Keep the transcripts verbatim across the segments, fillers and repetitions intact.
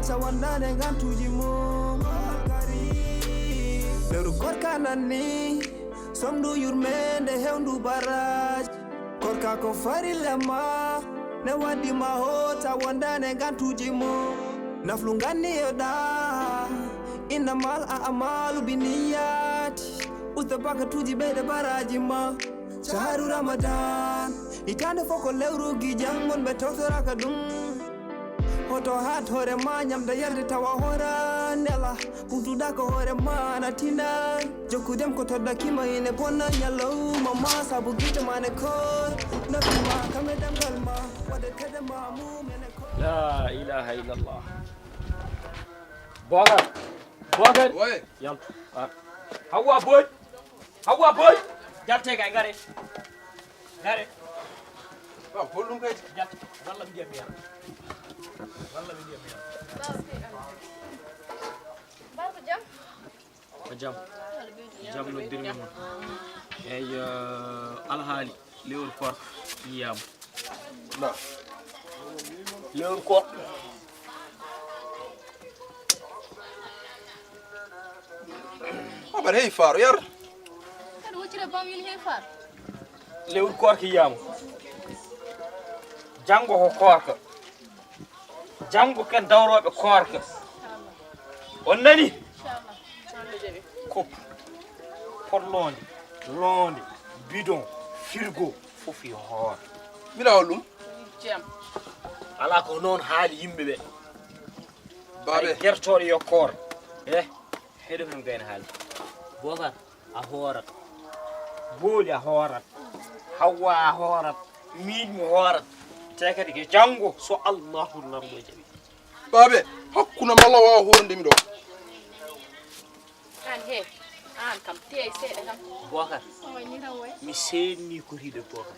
Sa wondaande ngantuuji mum. Lewru korka nanni, somndu yurmeende hewndu baraaji. Korka ko farilla ma, ne waddi ma hoota wondaande ngantuuji mum. Naflu nganni e ɗa, innamal a'malu binniyati. Usta bakatuuji ɓeyde baraaji ma. Shahru Ramadan, hitaande fof ko lewru gijan, wonɓe tawtoraaka ɗum. Hoto haat hoore ma, ñamde yarde tawa hoora nela. Ɓurtuɗa ko hoore ma, ana tina. Jokku dem ko toddaki ma, ine bonna ñalawma ma, sabu gite ma ne koor. Nafi ma, kam e ɗemngal ma, waɗde kede ma, mum ene koor. La ilaha illallah. Bookar. Bookar. Woy. Yaltu. Ah. Hawwa boy. Hawwa boy. Jalte kay, ngare. Ngare. Waaw, bol ɗum kay. Jalte. Walla mi ndiyam mi yara. Walla mi ndiyam mi yara. Mbar ko jam? Ko jam. Jam no birmi mon. Eyi, eh, alhaali lewru koor yiyaama. Na. Lewru koor. Abar hey faaro yar. Kadi woccire bam yini hey faaro. Lewru koor ki yiyaama. Janngo ko koorka. Janngo ken dawrooɓe koorka. On nani? Kopp, pot loonde, loonde, bidon, frigo, fof yo hoor. Mbiɗa hol ɗum? Jam. Alaa ko noon haali yimɓe ɓe. Baaɓe. Ay gertooɗo yo koor. Eh, heɗo men gayna haali. Bookar, a hoorat. Booli a hoorat. Hawwa a hoorat. Miin mi hoorat. Te kadi ko janngo so Allahu Laamɗo jaɓi. Baabe, hakkunde malla waawa hoornde mi ɗo. Aan he, aan kam, teey seeɗa kam. Bookar, mi seenni ko riiɗe Bookar.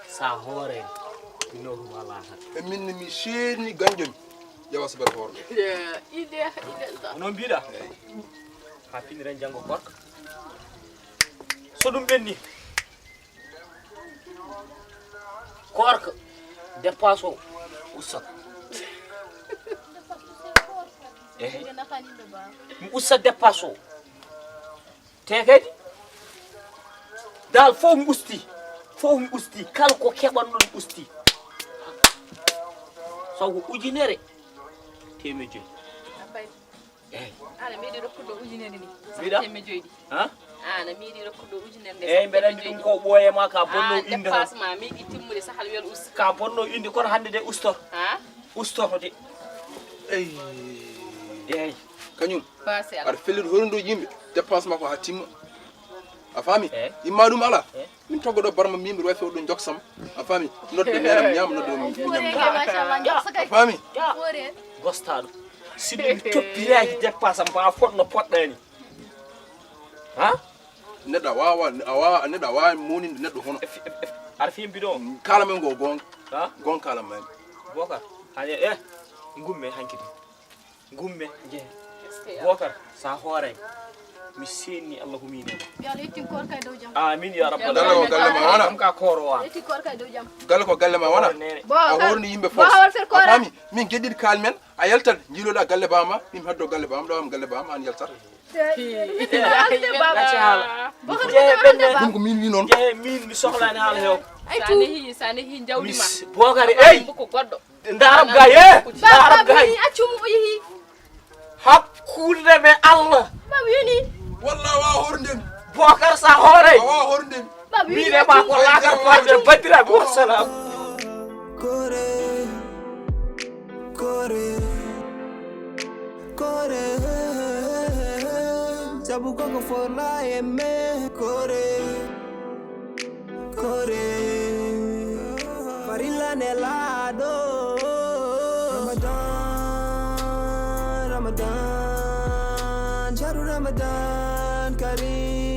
Sa hoore, mi nawru ma laahat. E min ne mi seenni ganjo mi. Yawa sabar hoornde. Ide, ide. Ko noon mbiɗa? Eey. Haa finiren janngo koorka. So ɗum ɓenni. Koorka, dépasse o, usta. Ehe. Mi usta dépasse o. Te kadi, dal fof mi usti. Fof mi usti. Kala ko keɓanno mi usti. Sabu ujunere, teemeɗɗe joyi. Eey. Aan a meeɗi rokkude ujunere ni. Mbiɗa? Teemeɗɗe joyi ɗi. Ha? Aan a meeɗi rokkude ujunere nde. Eey, mbeɗa anndi ɗum ko ɓooye ma ka bonno innde. Dépasse ma meeɗi timmude sahal wel us. Ka bonno innde kono hannde de ustor. Ha? Ustor de. Eey. Eey. Kañum. Passe ala. Aɗa fellir horundo yimɓe. Dépasse ma ko ha timma. A faami? Eey. Imma ɗum ala. Eey. Min toggo ɗo barma min mbiɗa wawi fewde ɗo joksam. A faami? Nodde meram ñaam, nodde mi ñaam. Machallah, joksa kay. A faami? Foore. Gostaɗo. Si min toppiraki dépasse am ba fot no poɗɗani. Ha? Neɗɗo a wawa, a wawa, neɗɗo a wawa moninde neɗɗo hono. Aɗa fi mbiɗo. Kala men go gonga. Ha? Gonga kala men. Boka. Hani eh. Ngumme hanki. Gumme, jehe. Bookar, sa hooray. Mi seenni Allah ko miin e ma. Yo Allah yettin koorka e dow jam. Amin ya rabbal alamin. Galle o galle ma wona. Kam ka kooro wa. Yettin koorka e dow jam. Galle ko galle ma wona. A hoorni yimɓe fof. A faami? Min geddiɗi kaal men, a yaltat, jiiloɗa galle bama, min heddo galle bam, ɗo am galle bam, an yaltat. Jehe ɓenne. Ɗum ko min wi noon. Jehe min mi sohlani haala hew. Ay tu. Sa nehi, sa nehi jawdi ma. Bookar, ey. Ko goɗɗo. Ndarab gay, eh! Ndarab gay. Accumo o yehi. Hakkunde me Allah. Baba yoni. Walla wa horden. Bookar sa hoore. Wa horden. Baba yoni. Mine ma ko lakar farde badira bi wassalam. Kore. Kore. Kore. Sabu koko forla e me. Kore. Kore farilla nelaaɗo. Ramadan, Ramadan, shahru Ramadan Karim.